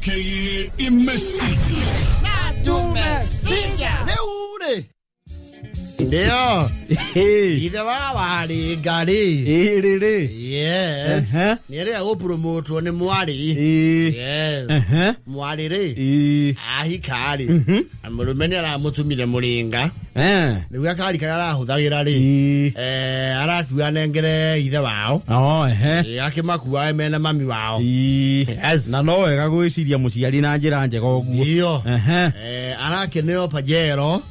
Aka Imesija. Tumesija. Rĩu rĩ ndio ithe wa warĩ ngarĩ. Ĩ rĩrĩ. Yes. Ehe. Nĩ arĩa gũpromotwo nĩ mwarĩ. Ĩ. Yes. Ehe. Mwarĩ rĩ Ĩ. ahika rĩ na mũrũme nĩ aramũtumire mũrĩnga. Eh. Rĩu gakari karĩa arahũthagĩra rĩ Ĩ. arakua nengere ithe wao. Oh, ehe. Akĩmakuae mena mami wao. Ĩ. Yes. Na no wega gwĩciria mũciari na njĩra njega ũguo. Iyo. Ehe. Arakeneo Pajero.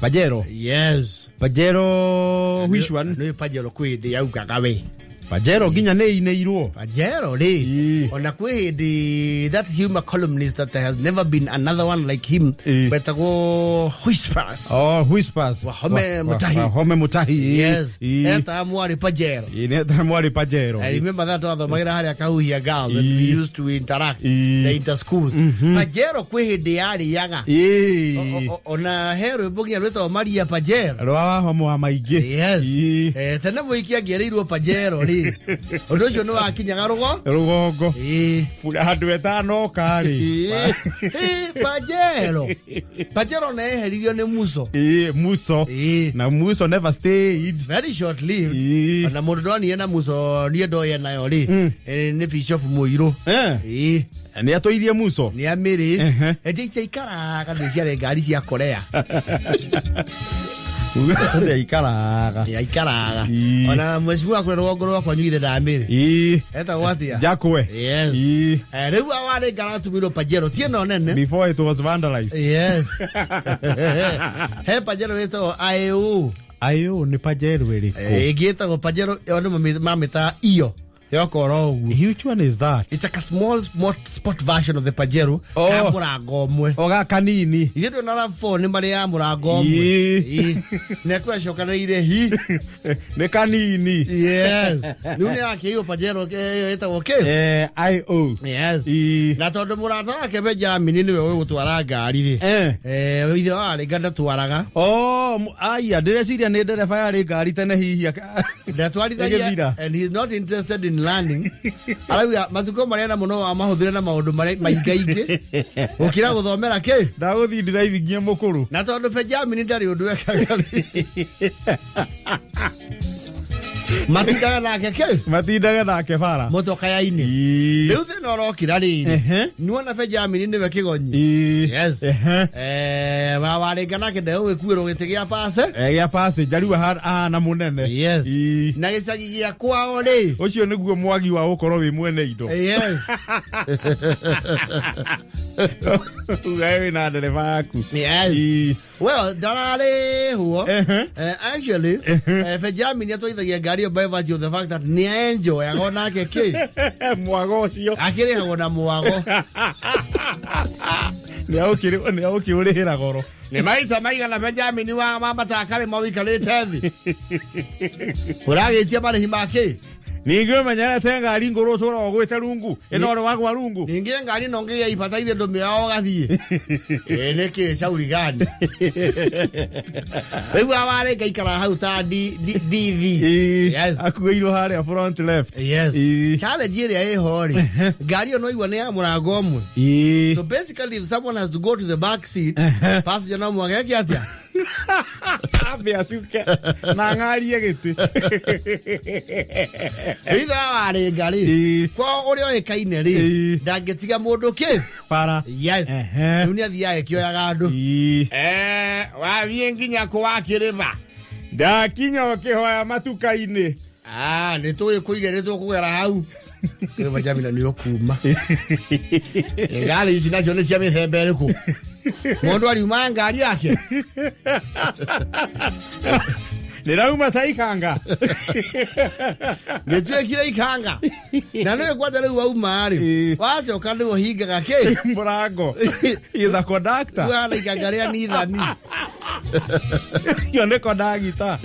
Pajero. Yes. Pajero which one? Nĩ Pajero kwĩ hĩndĩ yaugaga we. Pajero nginya nĩ inĩirwo. Pajero rĩ Ĩ. ona kwĩ hĩndĩ that humor columnist that there has never been another one like him Ĩ. wetagwo Whispers. Oh, Whispers. Wahome Mutahi. Wahome Mutahi. Yes. Ĩ. Etaga mwarĩ Pajero. Ĩ, nĩ etaga mwarĩ Pajero. I remember that twathomagĩra harĩa Kahuhia Girls and we used to interact Ĩ. the inter schools. Pajero kwĩ hĩndĩ yarĩaga. Ĩ. Ona he rwĩmbo nginya rwĩtagwo Maria Pajero. Rwa Wahome wa maingĩ. Yes. Ĩ. Tene mũiki angĩerĩirwo Pajero rĩ ũndũ ũcio nĩ wakinyaga rũgo. Rũgongo. Ĩ. Handũ ĩtanoka rĩ. Ĩ, Pajero. Pajero na eheririo nĩ Muso. Ĩ, Muso. Ĩ. Na Muso never stayed. Very short lived. Ĩ. Ona mũndũ ndonire na Muso niĩ ndoye nayo rĩ nĩ Bishop Mũirũ. Eh. Ĩ. Nĩ atũirie Muso. Nĩ amĩrĩ. Ehe. Ĩndĩ itiaikaraga nĩ ciarĩ ngari cia Korea. Nĩ aikaraga. Nĩ aikaraga. Ĩ. Ona mheshimiwa kũrĩa rũgongo rwakwa nyuithe ndamĩrĩ. Ĩ. Etagwo atĩa? Jakwe. Yes. Ĩ. Rĩu awarĩ ngaratumirwo Pajero ti ĩno nene. Before it was vandalized. Yes. He Pajero ĩtagwo IO. Ayo nĩ Pajero ĩrĩkũ? Ĩngĩ ĩtagwo Pajero ĩyo nĩ mamĩtaga iyo yokora ũguo. Which one is that? It's like a small, small sport version of the Pajero Oh. ka mũrango ũmwe. O gaka nini. Ithuĩ twĩna RAV4 nĩ marĩ ya mũrango ũmwe. Ĩ. Ĩ. Nĩ akwacokanĩrĩire hi. Nĩ kanini. Yes. Rĩu nĩ yakĩiywo Pajero ĩyo ĩtagwo kĩ? IO. Yes. Ĩ. Na tondũ mũrata wake Benjamin nĩwe ũgũtwara ngari rĩ. Eh. Ithe wa Aringa ndatwaraga. Oh, aya ndĩreciria nĩ ndereba yarĩ ngari tene hihi. Ndatwarithagia Ĩgĩthira. and he is not interested in learning. Arauga matukũ marĩa na mũno wamahũthĩre na maũndũ marĩa maingaingĩ gũkĩra gũthomera kĩ. Ndagũthiĩ ndĩraithi nginya mũkũrũ. Na tondũ Benjamin ndarĩ ũndũ ekaga rĩ. Matindaga nake kĩ? Matindaga nake bara. Mũtoka-inĩ. Ĩ. Rĩu thĩna ũrokĩra rĩrĩ. Ehe. Nĩwona Benjamin nĩwe kĩgonyi. Ĩ. Yes. Ehe. Wa warĩnga nake ndegũgĩkuĩrwo gĩtĩ gĩa pase. Gĩa passenger rĩu ahana mũnene. Yes. Ĩ. Na gĩcagi gĩa kwao rĩ. Ũcio nĩguo mwagi wa gũkorwo wĩ mwene indo. Yes. Ugae wĩna ndereba yaku. Yes. Ĩ. Well, ndararĩhwo. Ehe. Actually, Benjamin atwarithagia ngari ĩyo by virtue of the fact that nĩ enjoyaga onake kĩ. Mwago ũcio. Akĩrĩhagwo na mwago. Nĩ agũkĩũrĩhĩra goro. Nĩ maita maigana Benjamin wa wambataga karĩma ũikarĩte thĩ. Ũragĩtia marĩhi ma kĩ? Ningĩ ũmenyerete ngari ngũrũ ũtũraga ũgwĩte rungu. Ĩno ũrĩ wagwa rungu. Ningĩ ngari ĩno ngĩgĩa ibataire ndũmĩoya ũgathiĩ. Ĩ nĩkĩ cauri gani? Rĩu awarĩ ngaikara hau ta DV. Ĩ. Yes. Akuĩirwo harĩa front left. Yes. Ĩ. Challenge ĩrĩa ĩho rĩ, ngari ĩyo no igua nĩ ya mũrango ũmwe. Ĩ. So basically if someone has to go to the back seat, passenger no mũhaka eke atĩa? Ambe acuke na ng'arie gĩtĩ. Ithe wa warĩnga rĩ, Ĩ. kwao ũrĩa ũĩkaine rĩ, Ĩ. ndangĩtiga mũndũ kĩ? Bara. Yes. Ehe. Rĩu nĩ athiaga ĩkĩoyaga andũ. Ĩ. Wathiĩ nginya kũ wakĩrĩma? Ndakinya ũkĩhoya matuka-inĩ. Ah, nĩ tũgĩkũige nĩ tũkũgera hau. Rĩu Benjamin nĩ ũkuma. Ngari ici nacio nĩ cia mĩthemba ĩrĩkũ? Mũndũ ariuma ngari yake. Ndĩrauma ta ikanga. Nĩ tuĩkire ikanga. Na nĩwe kwanja rĩu wauma rĩ, Ĩ. wacoka nĩwe ũhingaga kĩ? Mũrango. He is a conductor. Ũhana ikanga rĩa nithani. Ĩyo nĩ kondagita.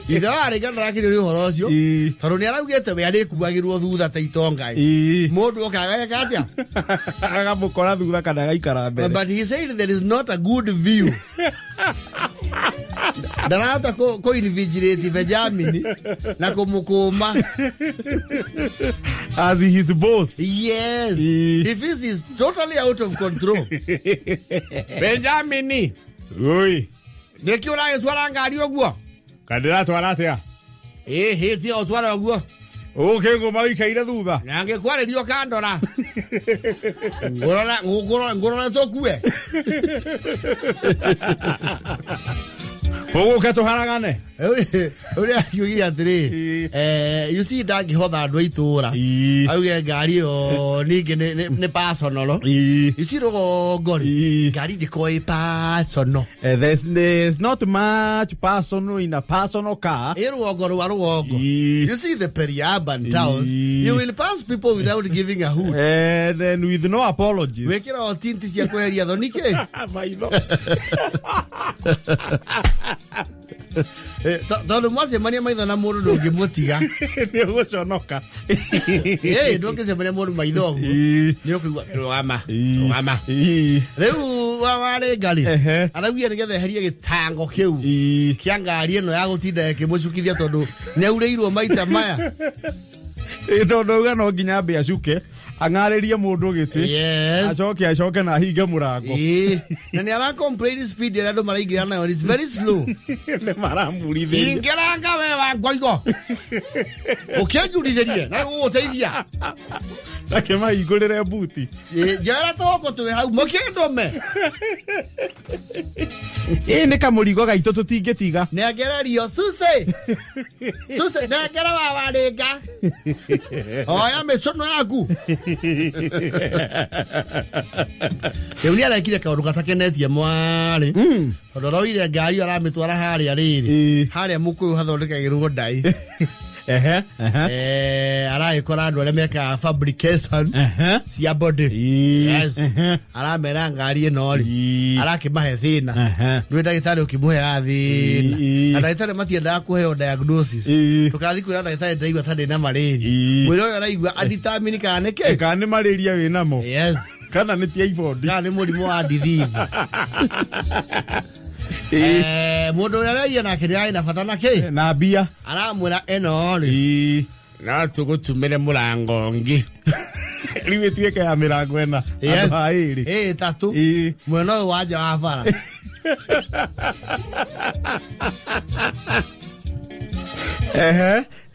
Ithe wa Aringa ndarakĩrio nĩ ũhoro ũcio. Ĩ. Tondũ nĩ araugĩte we arĩkuagĩrwo thutha ta itonga. Ĩ. Mũndũ oka ageka atĩa? Agamũkora thutha kana agaikara mbere. But he said there is not a good view. Ndarahota kũ invigilate Benjamin na kũmũkũma. As his boss. Yes. He feels he's totally out of control. Benjamin. Oi. Nĩkĩ ũragĩtwara ngari ũguo? Kandĩratwara atĩa? Ĩhĩ tiga ũtwara ũguo. Ũkĩngũma ũikaire thutha. Na ngĩkwarĩria ũkandora. Ngũrora tũkue. Ũgũke tũharagane. Ũrĩa akiugire atĩrĩ, you see ndangĩhotha andũ a itũũra. Auge ngari ĩyo ningĩ nĩ personal. You see rũgongo rĩ, ngari ndĩkoragwo ĩ personal. There's not much personal in a personal car. Ĩ rũgongo rwa rũgongo. You see the peri-urban towns, you will pass people without giving a hoot. And then with no apologies. Wĩkĩra o tinti cia kweheria thoni kĩ? Maitho. Tondũ mwacemania maitho na mũndũ ndũngĩmũtiga. Nĩ ũgũconoka. Ndũngĩcemania mũndũ maitho ũguo. Nĩ ũkũigua rũgama, rũgama. Rĩu warĩ ngari. Araugire nĩgetha eherie gĩtango kĩu kĩa ngari ĩno ya gũtinda ĩkĩmũcukithia tondũ nĩaurĩirwo maita maya. Tondũ auga no nginya ambe acuke. Ang'arĩrie mũndũ gĩtĩ. Yes. Acoke na ahinge mũrango. Na nĩ ara complain speed ĩrĩa andũ maraingĩra nayo is very slow. Nĩ maramurithĩria. Ingĩranga we wa ngoigo. Ũkĩnjurithĩrie na gũgũteithia. Akĩmahingũrĩre buti. Njera tũgũkũ twĩ hau mũkĩndũme. Ĩ nĩ kamũrigo gaitũ tũtingĩtiga. Nĩangererio Susie. Susie nengera wa warĩnga. Oya mĩcũnũ yaku. Rĩu nĩarekire kaũndũ gatakenetie mwarĩ. Tondũ aroire ngari ĩyo aramĩtwara harĩa rĩrĩ. Harĩa mũkũyũ hathondekagĩrwo ndai. Aragĩkora andũ arĩa mekaga fabrication cia body. Yes. Aramera ngari ĩno rĩ, arakĩmahe thĩna. Nĩ ndagĩtarĩ ũkĩmũheaga thĩna. Na ndagĩtarĩ matiendaga kũheo diagnosis. Ndũgathiĩ kwĩra ndagĩtarĩ ndĩraigua ta ndĩna malaria. Mwĩre ũyũ araigua adetermine kana nĩ kĩ? Kana nĩ malaria wĩnamo. Yes. Kana nĩ typhoid. Kana nĩ mũrimũ wa disease. Mũndũ ũrĩa aragia nake nĩ arĩ na bata na kĩ? Na mbia. Aramwĩra ĩno rĩ, no tũgũtumĩre mũrango ũngĩ. Rĩu ĩtuĩke ya mĩrango ĩna. Yes. Handũ ha ĩrĩ. Ĩtatũ. Mwena ũyũ wa nja wa bara.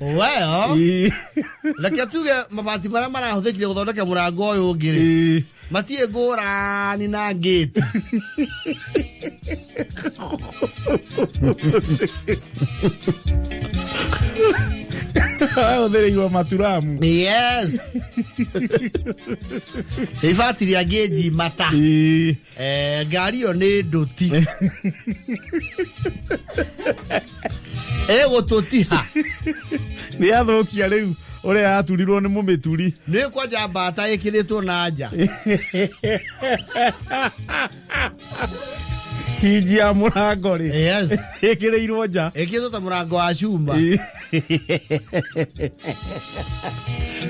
Well, reke tuge mabati marĩa marahũthĩkire gũthondeka mũrango ũyũ ũngĩ rĩ, matirĩ ngũrani na ngĩti. Ahũthĩrĩirwo maturamu. Yes. Ibati rĩa ngĩnji mata. Ngari ĩyo nĩ ndũti. Ĩgũtũtiha. Nĩ yathũkia rĩu ũrĩa yaturirwo nĩ mũmĩturi. Nĩ kwanja mbata ĩkĩrĩtwo na nja. Hinji ya mũrango rĩ. Yes. Ĩkĩrĩirwo nja. Ĩkĩrĩtwo ta mũrango wa cuma.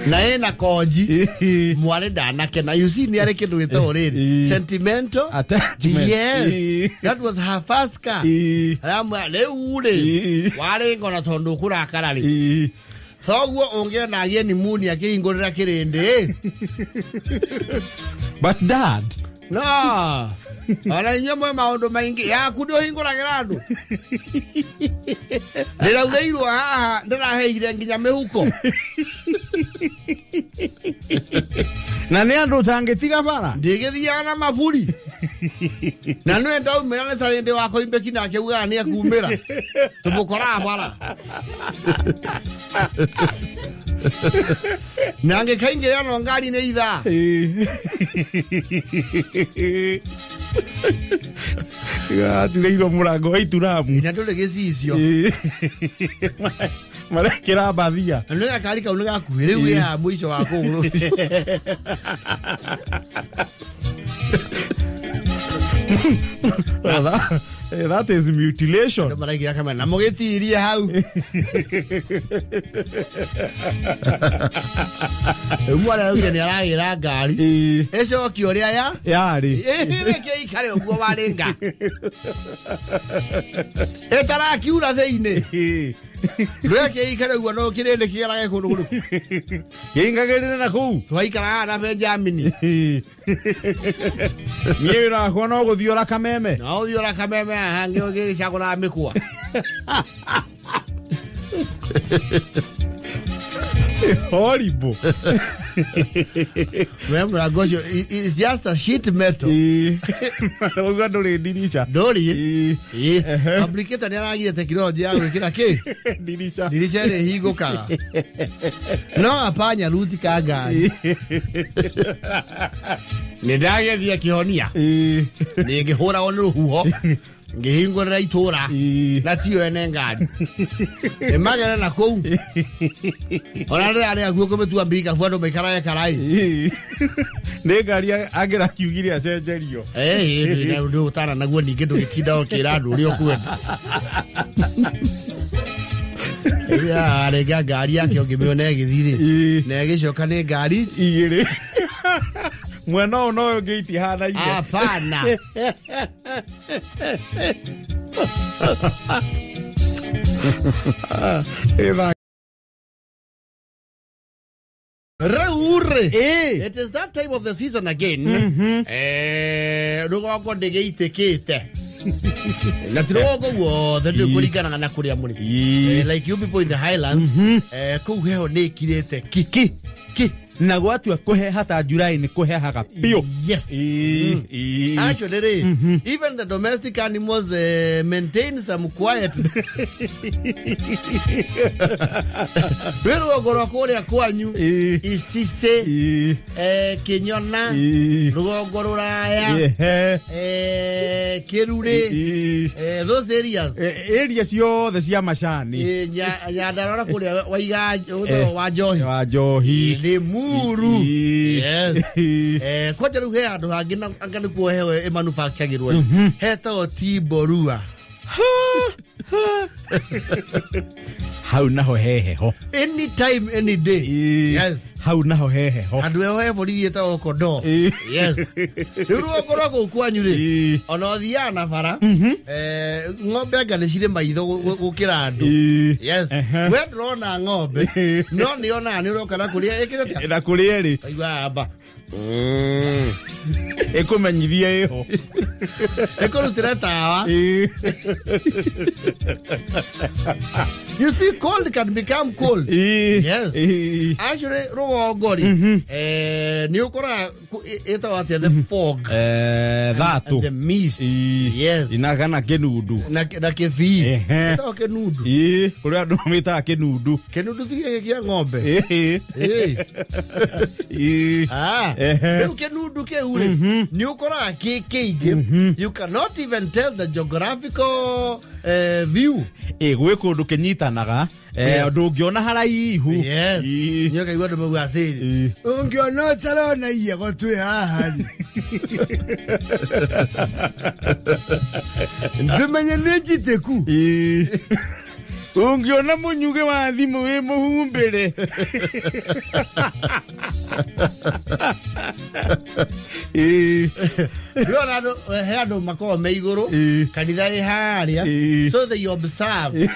Na ĩna konji. Mwarĩ ndanakena. You see nĩ arĩ kĩndũ gĩtagwo rĩrĩ. Sentimental attachment. Yes. That was her first car. Aramwĩra rĩu rĩ, warĩ ngona tondũ ũkũrakara rĩ. Thoguo ũngĩona agĩe pneumonia akĩhingũrĩra kĩrĩndĩ. But dad. No. Ona inyuĩ mwĩ maũndũ maingĩ yaku ndĩũhingũragĩra andũ. Ndĩraurĩirwo haha ndĩraheire nginya mĩhuko. Na nĩ andũ ũtangĩtiga bara. Ndĩgĩthiaga na maburi. Na nĩwe ndaumĩra nĩ ta hĩndĩ wa Koimbeki nake augaga nĩ ekumĩra. Tũmũkoraga bara. Na angĩkaingĩra no ngari nĩ ithaa. Aturĩirwo mũrango wa ituramu. Nginya ndũrĩ gĩcicio. Marekĩra mbathia. Na nĩ gakari kau nĩ gakuhĩ rĩu wĩ haha mũico wa kũgũrũ. That is mutilation. Maraigĩra kamera na mũgĩtirie hau. Rĩu mwana ũcio nĩ aragĩra ngari. Ĩcokio ũrĩa ya yarĩ. Reke ikare ũguo warĩnga. Ĩtarakiura thĩinĩ. Reke ikare ũguo no kĩrĩndĩ kĩgerage kũndũ kũrĩkũ. Kĩingagĩrĩre na kũu. Twaikaraga na Benjamini. Niĩ wĩra wakwa no gũthiũra kameme. No ũthiũra kameme haha ngĩcagũraga mĩkwa. It's horrible. We mũrango ũcio it's just a sheet metal. Ũguo ndũrĩ ndirica. Ndũrĩ. Fabricator nĩ aragire tekinoronjĩ ya gwĩkĩra kĩ? Ndirica. Ndirica ĩrĩa ĩhingũkaga. No apanya ruti ka ngari. Nĩ ndagethia kĩhonia. Nĩngĩhũragwo nĩ rũhuho. Ngĩhingũrĩra itũra na tiyo ene ngari. Nĩmagere na kũu. Ona ndĩrarĩ hakuhĩ kũmĩtua mbikabu andũ maikarage karai. Nĩ ngari angĩrakiugire acenjerio. Ndũgũtara naguo ningĩ ndũgĩtinda ũkĩra andũ ũrĩa ũkwenda. Rĩngĩ ngari yake ũngĩmĩona ĩgĩthiĩ rĩ, na ĩgĩcoka nĩ ngari ici igĩrĩ. Mwena ũyũ na ũyũ ũngĩ itihanaine. Hapana. Rĩu rĩ, it is that time of the season again. Rũgongo ndĩgĩitĩkĩte. Na ti rũgongo guothe nĩ kũringanaga na kũrĩa mũrĩ. Like you people in the highlands, kũu heho nĩ ĩkirĩte ki ki ki. Na gwatua kũheha ta July nĩ kũhehaga biũ. Yes. Actually, even the domestic animals maintain some quiet. Rwĩ rũgongo rwa kũrĩa kwanyu, Icicĩ, Kĩnyona, rũgongo rũraya, Kĩrurĩ, those areas. Area ciothe cia macani. Nyandarua kũrĩa waiga wa Njohi. Wa Njohi. Limuru. Yes. Kwanja rĩu he handũ hangĩ na anga nĩkuo heho ĩmanufacturagĩrwo. Hetagwo Tiborua. Hau naho he heho. Anytime, any day. Yes. Hau naho he heho. Handũ heho he borithi ĩtagwo Kondoo. Yes. Rĩu rũgongo rwa kũu kwanyu rĩ, ona ũthiaga na bara, ng'ombe anga nĩ cirĩ maitho gũkĩra andũ. Yes. We ndũrona ng'ombe, no nĩyonaga nĩ ũroka na kũrĩa ĩkĩte atĩa? Na kũrĩa ĩrĩ. Kaigua amba. Ĩkũmenyithia ĩho. Ĩkũrutĩre tawa. You see, cold can become cold. Yes. Actually, rũgongo rĩ, nĩ ũkoraga ĩtagwo atĩa, the fog. Thatũ. The mist. Yes. Na kana kĩnundu. Na kĩbii. Ĩtagwo kĩnundu. Kũrĩa andũ mamĩtaga kĩnundu. Kĩnundu ti gĩkĩ kĩa ng'ombe. Rĩu kĩnundu kĩu rĩ, nĩ ũkoraga kĩ kĩingĩ. You cannot even tell the geographical view. Gwĩ kũndũ kĩnyitanaga, ndũngĩona haraihu. Yes. Nĩ ũkaigua andũ mauga atĩrĩ, ũngĩona ũtarona iego twĩ haha rĩ. Ndũmenye nĩ njitĩku. Ũngĩona mũnyugĩ wa thimũ wĩ mũhumbĩre. Ndĩrona andũ, he andũ makoragwo me igũrũ, kanitha ĩ harĩa, so they observe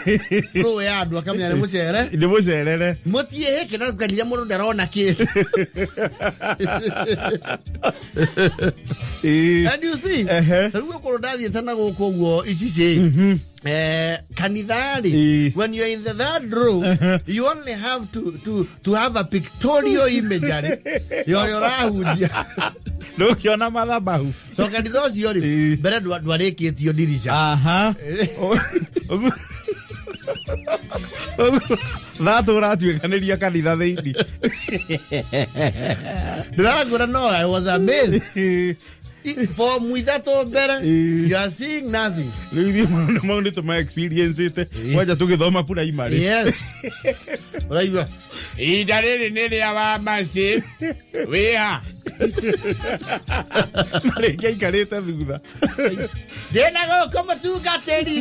flow ya andũ akamenya nĩ mũcere. Nĩ mũcerere. Mũtiĩhĩke na kanitha mũndũ ndarona kĩndũ. And you see, ta rĩu okorwo ndathiĩte na gũkũ ũguo Icicĩ, kanitha rĩ, when you're in the third row, you only have to have a pictorial imagery ya ũrĩa ũrahunjia. Ndũkĩona mathabahu. So kanitha ũcio rĩ, mbere ndwarĩkĩtio ndirica. Aha. Thatũ ũratuĩkanĩria kanitha thĩinĩ. Ndĩrakwĩra no, I was amazed. For mwithatũ mbere, you are seeing nothing. Rĩu ithuĩ maũndũ mau nĩ tũma experience-ĩte. Kwanja tũgĩthoma primary. Yes. Ũraigua, Ihinda rĩrĩ nĩ rĩa wa Mercy. Wĩha. Na rĩngĩ aikarĩte thutha. Ndĩna gũkũ mũtungatĩri.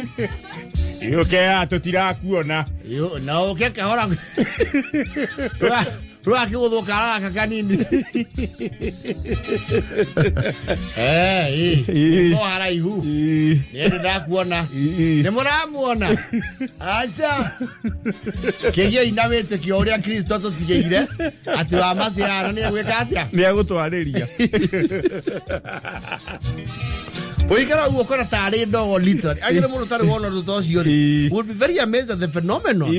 Yũke haha tũtirakuona. Yo, na ũke kahora. Rũgakĩgũthwo kararaka kanini. No haraihu. Nĩ ndakuona. Nĩ mũramuona. Aca. Kĩgiei na wĩtĩkio ũrĩa Kristo atũtigĩire atĩ wa maciaro nĩ egwĩka atĩa? Nĩ egũtwarĩria. Ũikara ũguo ũkora tarĩ ndogo literally. Agĩrĩ mũndũ ũtarĩ wona ũndũ ta ũcio rĩ, would be very amazed at the phenomenon.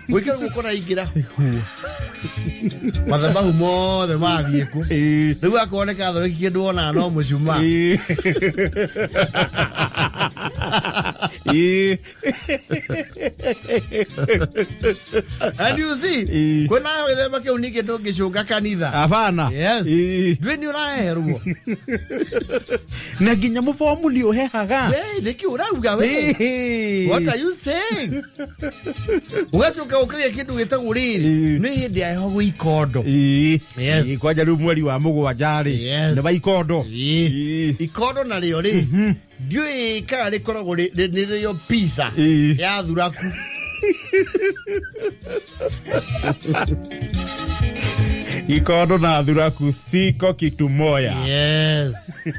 Ũikara ũguo ũkora ingĩra. Mathabahu mothe mathiĩ kũ. Rĩu akorwo nĩ Catholic kĩndũ wonaga no mũcumaa. And you see, kwĩna gĩthemba kĩu ningĩ ndũngĩcũnga kanitha. Hapana. Yes. Ndũĩ nĩ ũraherwo. Na nginya mũbomu nĩ ũhehaga. We, nĩkĩ ũrauga we? What are you saying? Ũgacoka ũkagĩa kĩndũ gĩtagwo rĩrĩ. Nĩ hĩndĩ ya heho gwĩ ikondo. Yes. Kwanja rĩu mweri wa mũgwanja rĩ. Yes. Nĩ wa ikondo. Ikondo narĩo rĩ, ndiũĩ kana rĩkoragwo nĩrĩo pizza ya thuraku. Ikondo na thuraku siko kitu moya. Yes.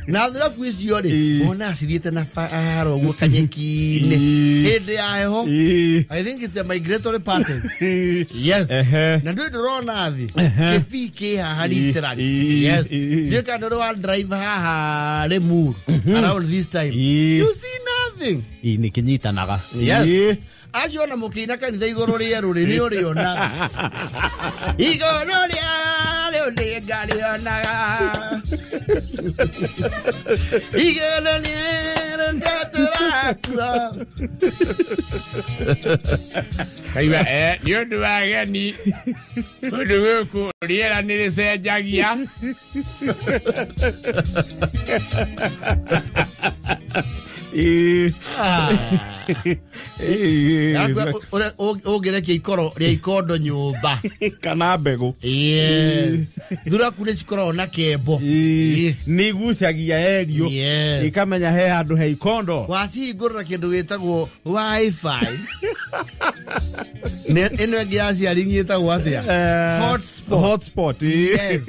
Na thuraku icio rĩ, wona cithiĩte na bara ũguo kanyeki-inĩ. Hĩndĩ ya heho. I think it's a migratory pattern. Yes. Na ndũĩ ndũrona thĩ. Kĩbii kĩ haha literally. Yes. Ndiũĩ kana ndũrĩ wa drive haha Limuru around this time. You see nothing. Nĩ kĩnyitanaga. Yes. Acio ona mũkĩina kanitha igũrũ rĩerũ rĩ, nĩ ũrĩonaga. Igũrũ rĩerũ nĩ ngarĩonaga. Igũrũ rĩerũ ngatũrakua. Kaigua, nĩ ũndũ wa ageni, kũndũ gũkũ rĩera nĩ rĩcenjagia. Ũngĩrekia ikoro rĩa ikondo nyũmba. Kana mbegũ. Yes. Thuraku nĩ cikoragwo na kembo. Nĩ igucagia erio. Ikamenya he handũ he ikondo. Wacihingũrĩra kĩndũ gĩtagwo wifi. Ĩno ĩngĩ ya aciari ĩtagwo atĩa? Hotspot. Hotspot. Yes.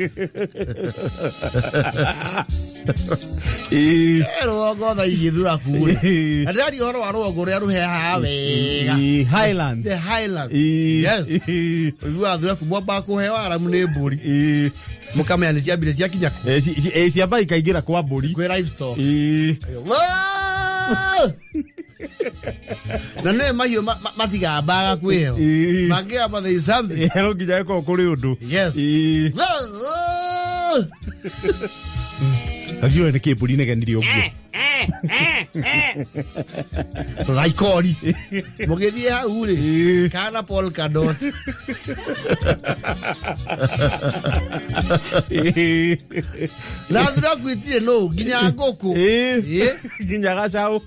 Rũgongo thaa ici thuraku rĩ. Na ndĩraria ũhoro wa rũgongo rũrĩa rũhehaga wega. Highlands. The Highlands. Yes. Ũiguaga thuraku mwambaga kũheo aramu nĩ mbũri. Mũkamenya nĩ ciambire ciakinya kũ. Ciamba ikaingĩra kwa mbũri. Kwĩ livestock. Na nĩ mahiũ matigambaga kwĩho. Mangĩgamba there is something. No nginya ĩkorwo kũrĩ ũndũ. Yes. Thagiũĩ nĩ kĩ mbũri inegenire ũguo. Raikori. Mũgĩthiĩ hau rĩ, kana polka dot. Na thuraku itirĩ nũ nginya ngũkũ. Nginya gacaũ.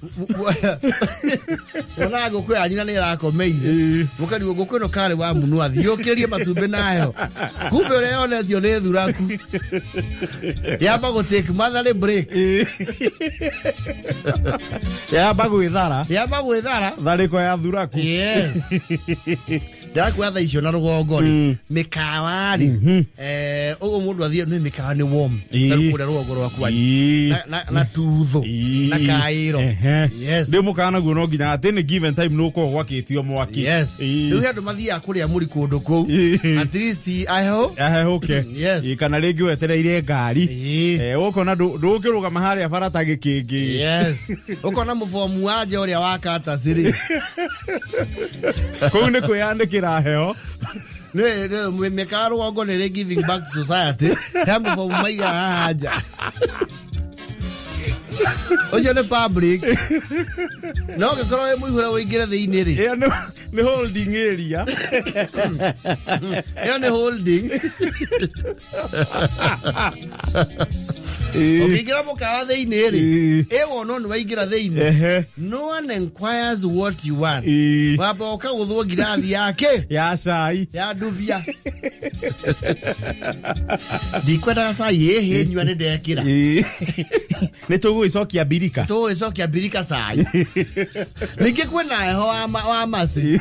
Wonaga ngũkũ ya nyina nĩ ĩrakomeire. Mũkarigwo ngũkũ ĩno karĩ wa mũnua thiũkĩrie matumbĩ nayo. Kumbe ũrĩa yonetio nĩ thuraku. Yamba gũ take motherly break. Yamba gwĩthara. Yamba gwĩthara. Tharĩko ya thuraku. Yes. Ndĩrakuoya thaa icio na rũgongo rĩ, mĩkawa rĩ, ũguo mũndũ athiĩ nĩ mĩkawa nĩ warm. Tarĩu kũrĩa rũgongo rwaku na tutho na kaĩro. Yes. Rĩu mũkawa naguo no nginya atĩ nĩ given time nĩ ũkoragwo gwakĩtio mwaki. Yes. Rĩu he andũ mathiaga kũrĩa mũri kũndũ kũu. At least aheho. Ahehũke. Yes. Kana rĩngĩ wetereire ngari. Ũkona ndũngĩrũgama harĩa bara ta gĩkĩngĩ. Yes. Ũkona mũbomu wa nja ũrĩa wa Katas rĩ. Kũu nĩ kwĩyanĩkĩra heho. Nĩ mĩkawa rũgongo nĩ rĩ giving back to society. He mũbomu maigaga haha nja. Ũcio nĩ public. No ũngĩkorwo wĩ mũihũre ũingĩre thĩinĩ rĩ. Ĩyo nĩ holding area. Ĩyo nĩ holding. Ũkĩingĩra mũkawa thĩinĩ rĩ, ĩwonwo nĩ waingĩra thĩinĩ. No one inquires what you want. Wamba ũkagũthwo ngirathi yake ya cai ya ndubia. Ndikwendaga cai ĩhĩ nyua nĩ ndekĩra. Nĩ tũgũgĩcokia mbirika. Tũgũgĩcokia mbirika cai. Ningĩ kwĩna heho wa maci.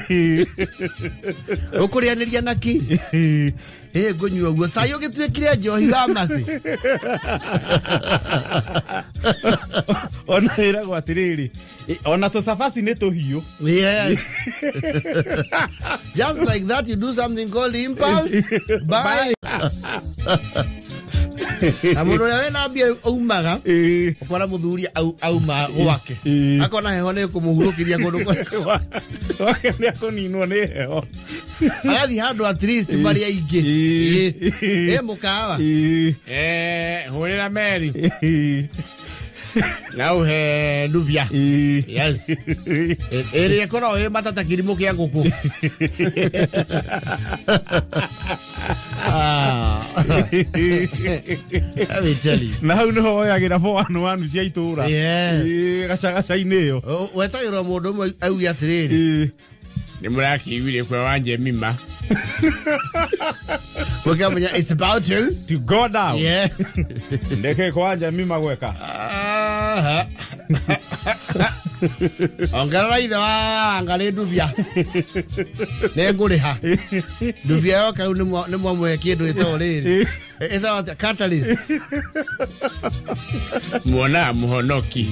Ũkũrĩanĩria na kĩ? Ngũnyua ũguo cai ũgĩtuĩkire njohi wa maci. Ona ĩragwo atĩrĩrĩ, ona tũcabaci nĩ tũhiũ. Yes. Just like that you do something called impulse buy. Na mũndũ ũrĩa wĩna mbia aumaga ũkona mũthuri auma gwake akona heho nĩ kũmũhurũkĩria kũndũ gwake nĩ akũninwo nĩ heho agathiĩ handũ at least marĩa aingĩ ĩ mũkawa hũrĩra meri na uhe ndubia. Yes. Ĩrĩa ĩkoragwo ĩ matata kĩrimũ kĩa ngũkũ. Let me tell you. Na hau nĩho woyagĩra 411 cia itũra. Yes. Gacagaca-inĩ ĩyo. Wetagĩrwo mũndũ ũmwe auge atĩrĩrĩ, nĩ mũrakĩiguire kwa Wanjemima. Mũkamenya it's about to go down. Yes. Ndeke kwa Wanjemima gweka. Ongerera ithe wa anga nĩ ndubia. Nĩ ngũrĩha. Ndubia yoka rĩu nĩ mwamũhe kĩndũ ĩtagwo rĩrĩ. Ĩtagwo atĩa? Catalyst. Muona mũhonoki.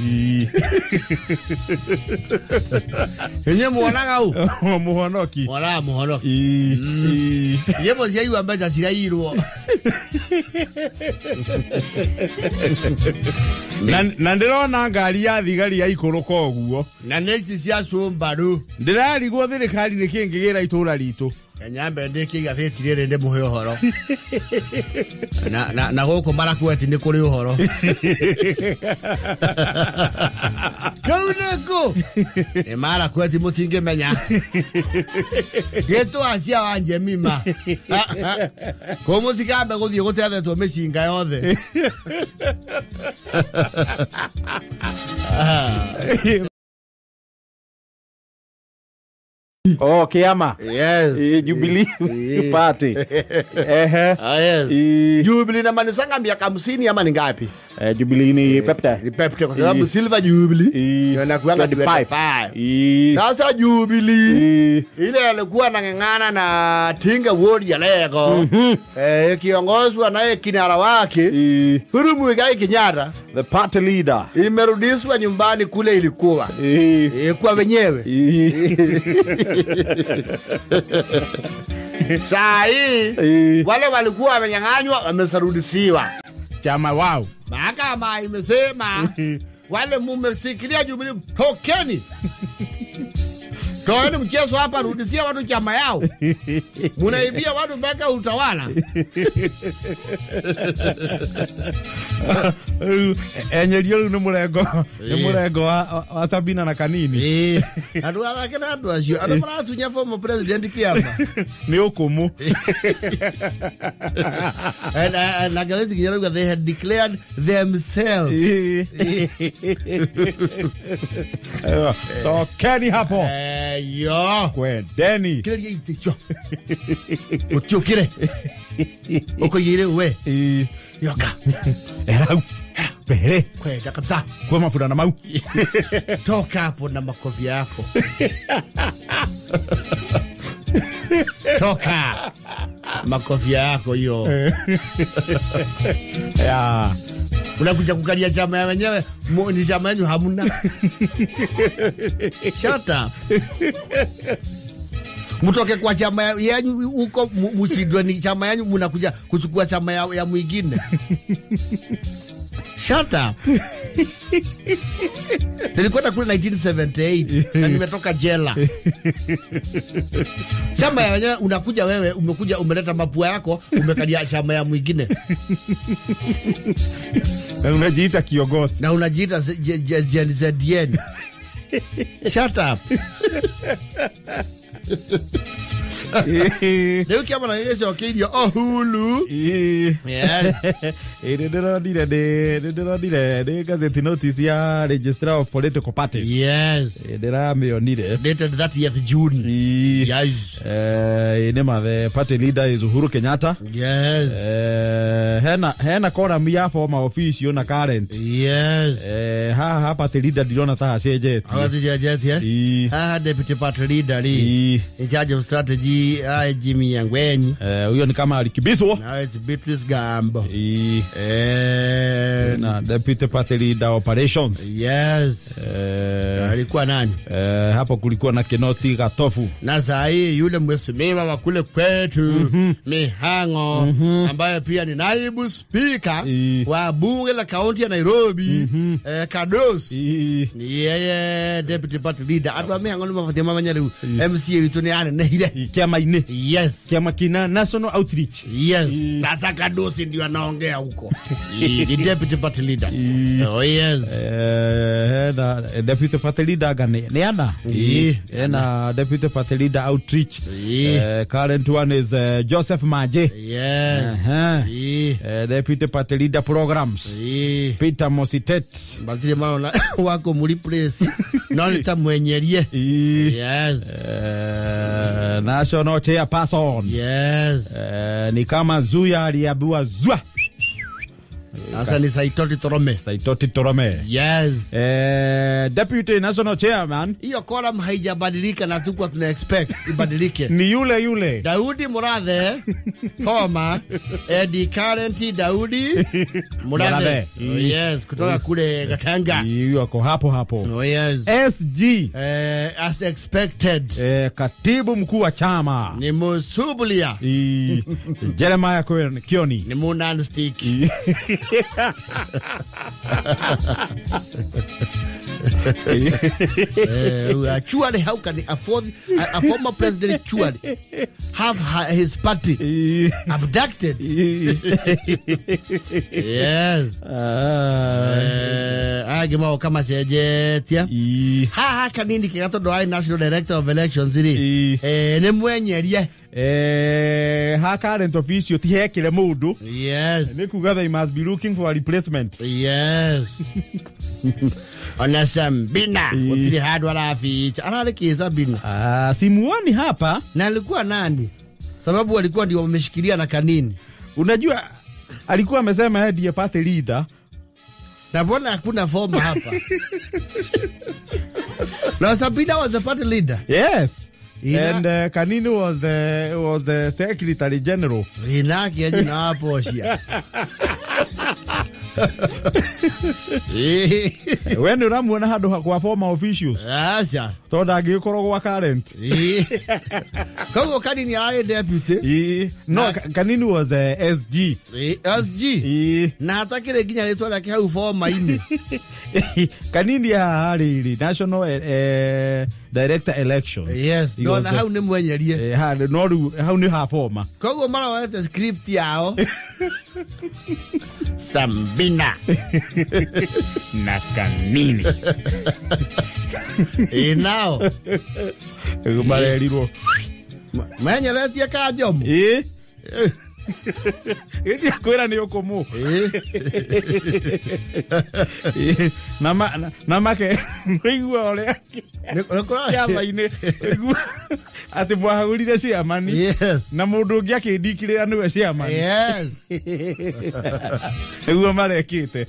Inyuĩ muonaga ũ? Mũhonoki. Muonaga mũhonoki. Inyuĩ mũciaigua mbeca ciraiyirwo. Na ndĩrona ngari ya thigari yaikũrũka ũguo. Na nĩ ici cia Subaru. Ndĩrarigwo thirikari nĩ kĩ ĩngĩgĩra itũra ritũ. Nyambe ndĩkie igathĩti rĩrĩ ndĩmũhe ũhoro. Na gũkũ Marakwet nĩ kũrĩ ũhoro. Kũu nĩkũ? Nĩ Marakwet mũtingĩmenya. Gĩtwa cia Wanjemima. Kũu mũtikambe gũthiĩ gũtethetwo mĩcinga yothe. Oh, Kiama. Yes. Jubilee Party. Yes. Jubilee na manisanga miaka 50 ama ni ngapi? Jubilee ni Pepte. Ni Pepte kwa sababu Silver Jubilee inakuanga 25. Sasa Jubilee ile alikuwa anang'ang'ana na Tinga Ward ya Lego. Kiongozwa naye kinara wake Uhuru Muigai Kenyatta, the party leader. Imerudishwa nyumbani kule ilikuwa. Kwa wenyewe. Sai wale walikuwa wamenyang'anywa wamesarudishiwa chama wao. Mahakama imesema wale mumesikilia Jubilee tokeni. Toeni mchezo hapa, rudishia watu chama yao. Munaibia watu mpaka utawala. Enyerio rĩu nĩ mũrengo, nĩ mũrengo wa Sabina na Kanini. Andũ athake na andũ acio andũ maratunya former president kĩama nĩ ũkũmũ. Na ngathĩti nginya rauga they had declared themselves. Tokeni hapo. Yo. Kwendeni. Kĩrĩria itĩ icio. Ũtiũkĩre. Ũkũigĩire we. Yoka. Erau. Pere. Kwenda kabisa. Kwa mafuta na mau. Toka hapo na makofi yako. Toka. Makofi yako hiyo. Ya. Unakuja kukalia chama ya wenyewe, ni chama yenu hamna. Shut up. Mtoke kwa chama yenu huko, mshindwe ni chama yenu, mnakuja kuchukua chama ya mwingine. Shut up. Nilikwenda kule 1978 na nimetoka jela. Chama ya wenyewe unakuja wewe, umekuja umeleta mapua yako, umekalia chama ya mwingine. Na unajiita kiongozi. Na unajiita Gen ZN. Shut up. Rĩu kĩama na gĩgĩcokerio Uhuru. Yes. Ndĩronire nĩ gazeti notice ya Registrar of Political Parties. Yes. Ndĩramĩonire. Dated 30th June. Yes. Nĩ ma the party leader is Uhuru Kenyatta. Yes. Hena column ya former official na current. Yes. Haha party leader ndirona ta hacenjetie. Hawaticenjetie. Haha deputy party leader ri in charge of strategy Jimmy Yangwenyi. Huyo ni kama alikibiswa. Now it's Beatrice Gambo. Na deputy party leader operations. Yes. Alikuwa nani? Hapo kulikuwa na Kinoti Gatofu. Na saa hii yule mheshimiwa wa kule kwetu Mihango, ambaye pia ni naibu spika wa bunge la kaunti ya Nairobi, Kadosi, ni yeye deputy party leader. Andũ a Mihango nĩ mabatiĩ mamenye rĩu MCA witũ nĩ anenehire kĩama-inĩ. Yes. Kĩama kina national outreach. Yes. Sasa Kadosi ndio anaongea huko. Ni deputy party leader. Oh yes. Na deputy party leader gani? Ni ana? Na deputy party leader outreach. Current one is Joseph Maje. Yes. Deputy party leader programs. Peter Mositet. Batire maona wako muri place. No ni ta mwenyerie. Yes. National chairperson. Yes. Ni kama Zuya aliambiwa zwa. Sasa ni Saitoti Torome. Saitoti Torome. Yes. Deputy National Chairman. Hiyo column haijabadilika na tukua tuna expect ibadilike. Ni yule yule. Daudi Murathe, former, the current Daudi Murathe. Oh, yes, kutoka kule Gatanga. Yuko hapo hapo. Oh, yes. SG. As expected. Katibu mkuu wa chama. Ni Musubulia. Jeremiah Kioni. Ni Munanstick. Actually, how can afford a former president actually have his party abducted? Yes. Agimao kama sejetia. Ha kanini kigato ai national director of elections ri. Ni mwenyerie. Ha current official ti hekire mundu. Yes. Ni kuga they must be looking for a replacement. Yes. Ona Sabina utiri hadu araficha arariki Sabina. Simuoni hapa. Na alikuwa nani? Sababu alikuwa ndio wameshikilia na kanini. Unajua alikuwa amesema yeye ndiye party leader. Na mbona hakuna form hapa? Na Sabina was the party leader. Yes. And Kanini was the secretary general. Inaki yaji na hapo shia. We nĩ ũramuona handũ kwa former officials. Aca. Tondũ angĩgĩkorwo gwa current. Koguo Kanini ararĩ deputy. No, Kanini was SG. SG. Na hatakĩrĩ nginya rĩtwa rĩake hau former-inĩ. Kanini harĩ national director elections. Yes, no na hau nĩ mwenyerie. No rĩu hau nĩ ha former. Koguo maroete script yao. Sabina na Kanini. Nao marerirwo menyeretie kanjomo. Ndiakwĩra nĩ ũkũmũ. Na make ũigua ũrĩa kĩama-inĩ atĩ mwahagũrire ciamani. Yes. Na mũndũ ũngĩ akĩndikĩrĩra nĩwe ciamani. Yes. Nĩguo marekĩte.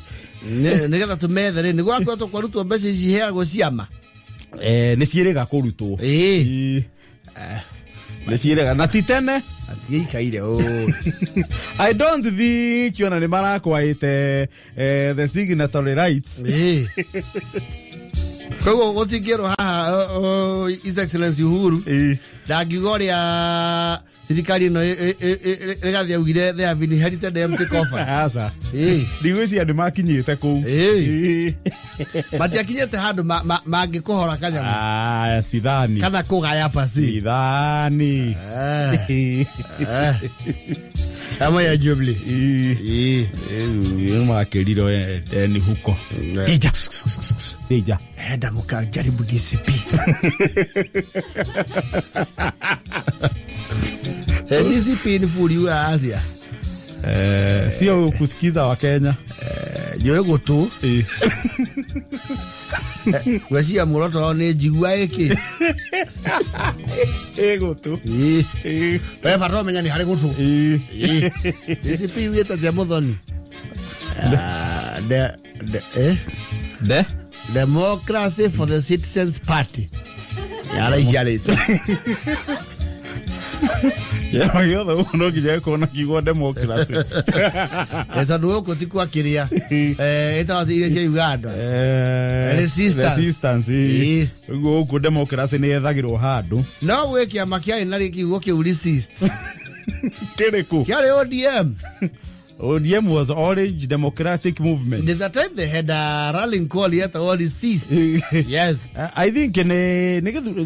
Nĩgetha tũmethe rĩ nĩguo akorwo tũkwarutwo mbeca ici iheagwo ciama. Nĩ ciĩrĩga kũrutwo. Nĩ ciĩrĩga na ti tene. Atigĩikaire ũũ. I don't think ona nĩ marakwaĩte the signatory rights. Koguo gũtingĩrwo haha His Excellency Uhuru ndangiuga ũrĩa thirikari ĩno ĩgathiĩ augire they have inherited empty coffers. Aca. Ndigwĩciria nĩ makinyĩte kũu. Matiakinyĩte handũ mangĩkũhora kanyamũ. Sidhani. Kana kũgaya pasi. Sidhani. Kama ya Jubilee. Makĩriro ni huko. Ija. Ija. Enda mukajaribu DCP. DCP ni furi wa Asia. Sio kusikiza wa Kenya. Nyoyo gutu. Gweciria muoroto wao nĩ njigua ĩkĩ. Ĩ gutu. We bata ũmenya nĩ harĩ gutu. DCP yugĩte atĩa Muthoni? De Democracy for the Citizens Party. Yaraiciarĩte. Kĩama gĩothe gũkũ no nginya gĩkorwo na kiugo democracy. Tondũ gũkũ ti kwa kĩrĩa ĩtagwo iria cia Uganda. Resistance. Ũguo gũkũ democracy nĩ yethagĩrwo handũ. No gwĩ kĩama kĩarĩ na kiugo kĩu resist. Kĩrĩkũ? Kĩarĩ ODM. ODM was Orange Democratic Movement. There's a time they had a rallying call yet all resist. Yes. I think nĩ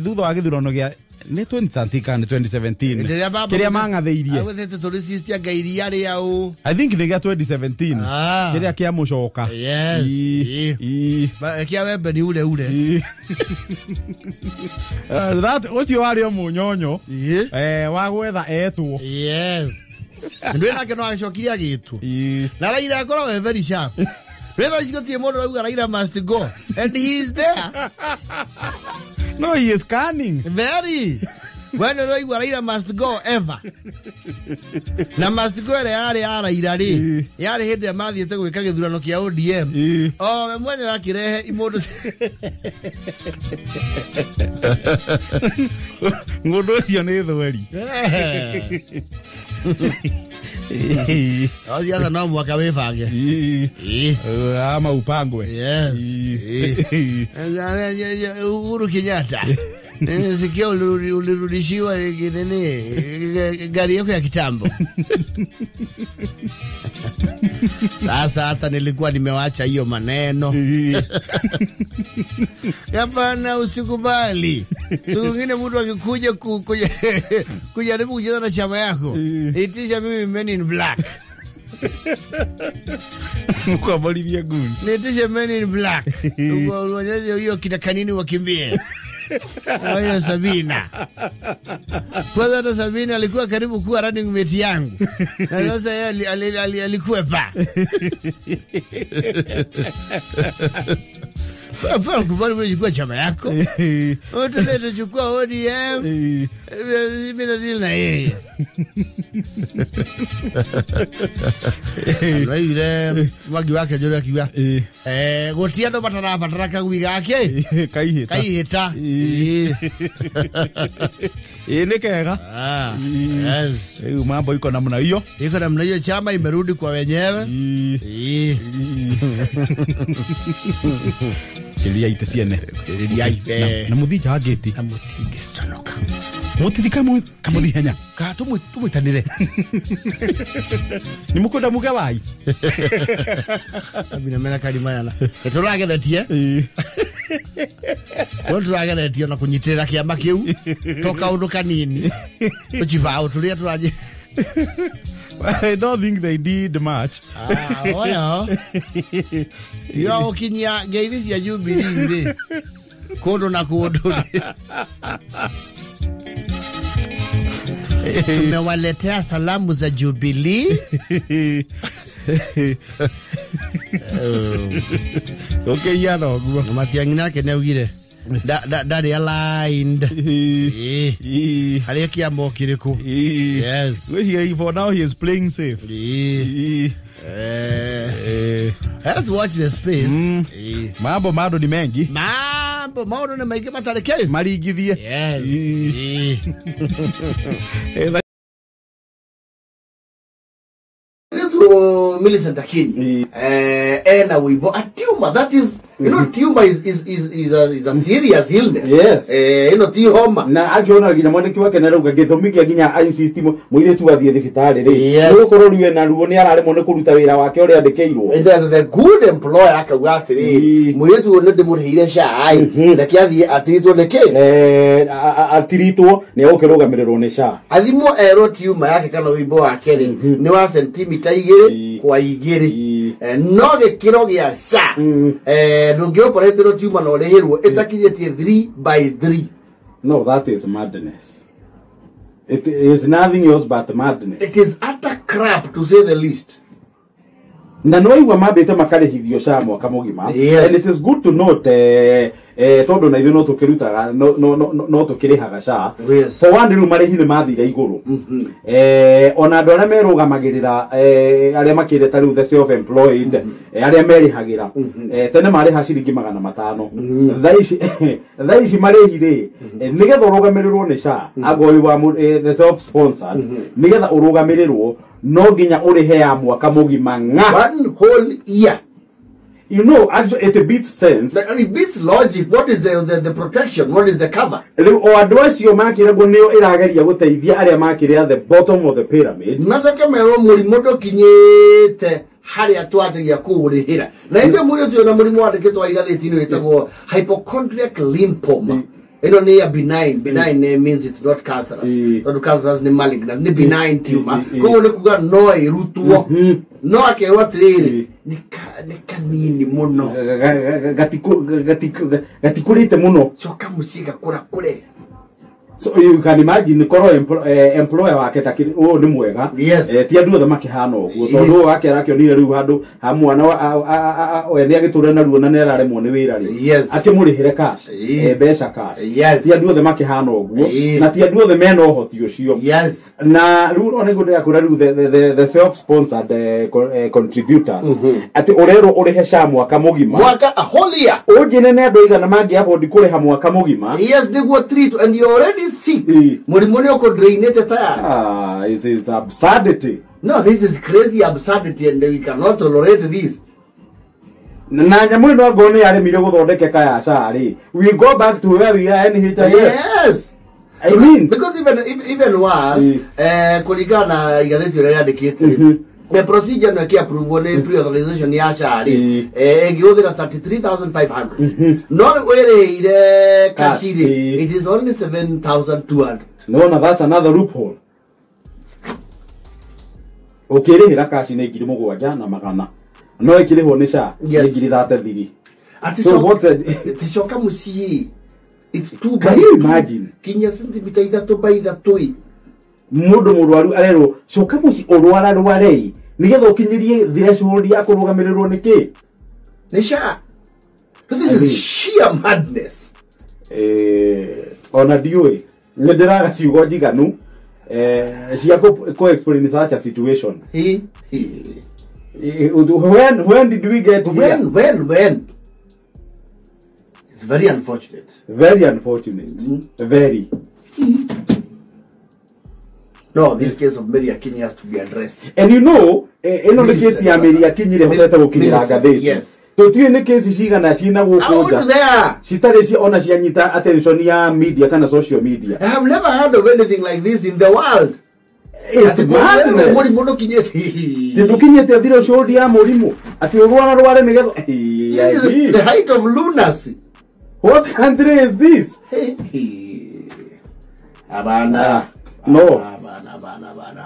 thutha wa gĩthurano gĩa nĩ 2013 kana 2017 kĩrĩa mang'athĩirie. Agwetete tũ resist anga iria rĩa ũ. I think nĩ gĩa 2017 kĩrĩa kĩa mũcoka. Yes. Kĩa wembe ni ure ure. That ũcio warĩ o mũnyonyo wa gwetha etwo. Yes. Ndwe nake no agĩcokirie agĩtwo. Na Raila akoragwo e very sharp. Wetha icio gũtirĩ mũndũ ũrauga Raila must go and he is there. No, he is cunning. Very. When ũraigua Raila must go ever. Na must go ĩrĩa yarĩ ya Raila rĩ, yarĩ hĩndĩ ĩrĩa mathiĩte gwĩka gĩthurano kĩa ODM. O we mwenyewe akĩrehe imũndũ. Mũndũ ũcio nĩ thweri. Ciaca no mwaka wĩbange. Ama upangwe. Yes. Uhuru Kenyatta. Nimesikia ulirudishiwa nini gari yako ya kitambo. Sasa hata nilikuwa nimewacha hiyo maneno. Hapana, usikubali. Siku nyingine mtu akikuja kujaribu kucheza na chama yako, itisha mimi men in black. Mko goons. Nitishe men in black. Uonyeshe hiyo kina kanini wakimbie. Oyo Sabina. Kwanza hata Sabina alikuwa karibu kuwa running mate yangu. Na sasa yeye alikuwa pa. Hapana kubali kuchukua chama yako. Utulete chukua ODM. Mimi na deal na yeye. Raila wagi wake jori akiuga guti andu matarabatara kagui gake kaihita. Kaihita. Nĩ kega. Yes. Rĩu mambo iko namna hiyo. Iko namna hiyo, chama imerudi kwa wenyewe. Kiria ite ciene. Kiria ite. Na muthi njangiti. Na mutingiconoka. Mutithi kamuthi henya. Ka tumwitanire. Ni mukwenda muge wai. Abina mena karimana. Turageretie. Wo turageretie na kunyitirira kiama kiu. To kaundu kanini. Tuchibao turia turaje. I don't think they did much. Oyo. Yo kinyia ngeithi cia Jubilee ri. Kundu na kundu. Tumewaletea salamu za Jubilee. Okay, ya no. Matiang'i nake nĩaugire ndarĩ aligned. Harĩa kĩama kĩrĩkũ. Yes. For now he is playing safe. Let's watch the space. Mambo bado ni mengi. Mambo maũndũ nĩ maingĩ matarĩ kĩ. Marigithie. Yes. Millicent Akinyi ena wibo a tumor, that is, you know, tumor is a serious illness. Yes. You know, ti homa na akiona nginya mwaniki wake na rauga githomi kia nginya insist muiritu athie thibitari ri gukorwo riwe na ruo ni araremwo ni kuruta wira wake uria andikirwo. And the good employer akauga atiri muiritu ni ndimurihire SHA reke athie atiritwo niki atiritwo ni agukirugamirirwo ni SHA athimwo erwo tumor yake kana wibo wake ri ni wa sentimita 2 kwa 2 no gikiro gia SHA ndũngĩopereterwo tumor na ũrĩhĩrwo ĩtakinyĩtie 3 by 3. No, that is madness. It is nothing else but madness. It is utter crap, to say the least. Na no igua mambite makarĩhithio SHA mwaka mũgima. Yes. And it is good to note tondũ na ithuĩ no tũkĩrutaga no tũkĩrĩhaga SHA. Yes. For one rĩu marĩhi nĩ mathire igũrũ. Ona andũ arĩa merũgamagĩrĩra arĩa makĩrĩ ta rĩu the self employed arĩa merĩhagĩra tene marĩha ciringi 500. Thaa ici marĩhi rĩ nĩgetha ũrũgamĩrĩrwo nĩ SHA angorwo wa the self sponsored nĩgetha ũrũgamĩrĩrwo no nginya ũrĩhe ya mwaka mũgima ng'a. One whole year. You know, actually, it beats sense. Like, it beats logic. What is the protection? What is the cover? Rĩu o andũ acio makĩragwo nĩo ĩrageria gũteithia arĩa makĩrĩ at the bottom of the pyramid. Macoke merwo mũrimũ ndũkinyĩte harĩa twanjagia kũũrĩhĩra. Na hĩndĩ ĩyo mũrimũ ũcio na mũrimũ wandĩkĩtwo wa igathĩti-inĩ wĩtagwo hypochondriac lymphoma. Ĩno nĩ ya benign. Benign means it's not cancerous. Tondũ cancerous nĩ malignant, nĩ benign tumor. Koguo nĩ kuga no ĩrutwo. No akerwo atĩrĩrĩ, nĩ kanini mũno. Gatikũrĩte mũno. Coka mũciĩ gakũrakũre. So you can imagine korwo employer wake takiri ũyũ nĩ mwega. Yes. Ti andũ othe makĩhana ũguo tondũ ũyũ wake arakĩonire rĩu handũ ha mwana we nĩ agĩtũra naruo na nĩ araremwo nĩ wĩra rĩ. Yes. Akĩmũrĩhĩre cash. Mbeca cash. Yes. Ti andũ othe makĩhana ũguo na ti andũ othe mena ũhoti ũcio. Yes. Na rĩu ona nĩguo ndĩrakwĩra rĩu the self sponsored contributors atĩ ũrerwo ũrĩhe SHA mwaka mũgima. Mwaka a whole year. Ũnjĩre nĩ andũ aigana mangĩ afford kũrĩha mwaka mũgima. Yes, nĩguo treat and you already sick. Mũrimũ nĩ ũkũdrainĩte tayari. This is absurdity. No, this is crazy absurdity and we cannot tolerate this. Na nyamũ ĩno angorwo nĩ yaremire gũthondekeka ya SHA rĩ, we go back to where we are NHIF. Yes. I mean, because even worse, kũringana na igathĩti ũrĩa rĩandĩkĩte, the procedure no ĩkĩ-approve nĩ pre-authorization ya SHA rĩ, ĩngĩhũthĩra 33,500. No rĩu wĩrĩhĩire cash rĩ, it is only 7,200. No, na that's another loophole. Ũkĩrĩhĩra cash nĩ 7,100. No ĩkĩrĩhwo nĩ SHA nĩ 33. So what's it? Coka mũciĩ. It's 2 Can by you 2. imagine? Kinya sentimita 3 by 3. Mũndũ mũrwaru arerwo coka mũciĩ ũrwararware nĩgetha ũkinyĩrie threshold ya kũrũgamĩrĩrwo nĩ kĩ? Nĩ SHA. This is sheer madness. Ona ndiũĩ nĩ ndĩraga ciugo njiganu cia kũ explain such a situation. When did we get here? When? It's very unfortunate. Very unfortunate. Very. No, this case of Mary Akinyi has to be addressed. And you know, ĩno nĩ case ya Mary Akinyi rĩhotete gũkinyĩra ngathĩti. Yes. Tũtiũĩ nĩ case cigana cina gũkũ nja. Out there. Citarĩ ona cianyita attention ya media kana social media. I have never heard of anything like this in the world. It's madness. Mũrimũ ndũkinyĩte. Ndũkinyĩte threshold ya mũrimũ. Atĩ ũrwararware nĩgetha. This is the height of lunacy. What country is this? Abana. No. Abana.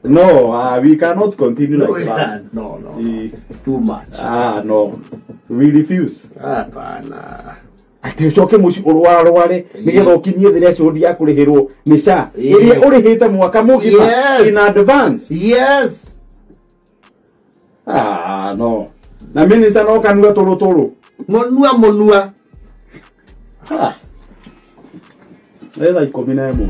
No, we cannot continue like that. No. It's too much. No. We refuse. Abana. Atĩ ũcoke mũciĩ ũrwararware nĩgetha ũkinyie threshold ya kũrĩhĩrwo nĩ SHA ĩrĩa ũrĩhĩte mwaka mũgima in advance. Yes. No. Na minister no kanua tũrũ tũrũ. Monua. Thaa 11.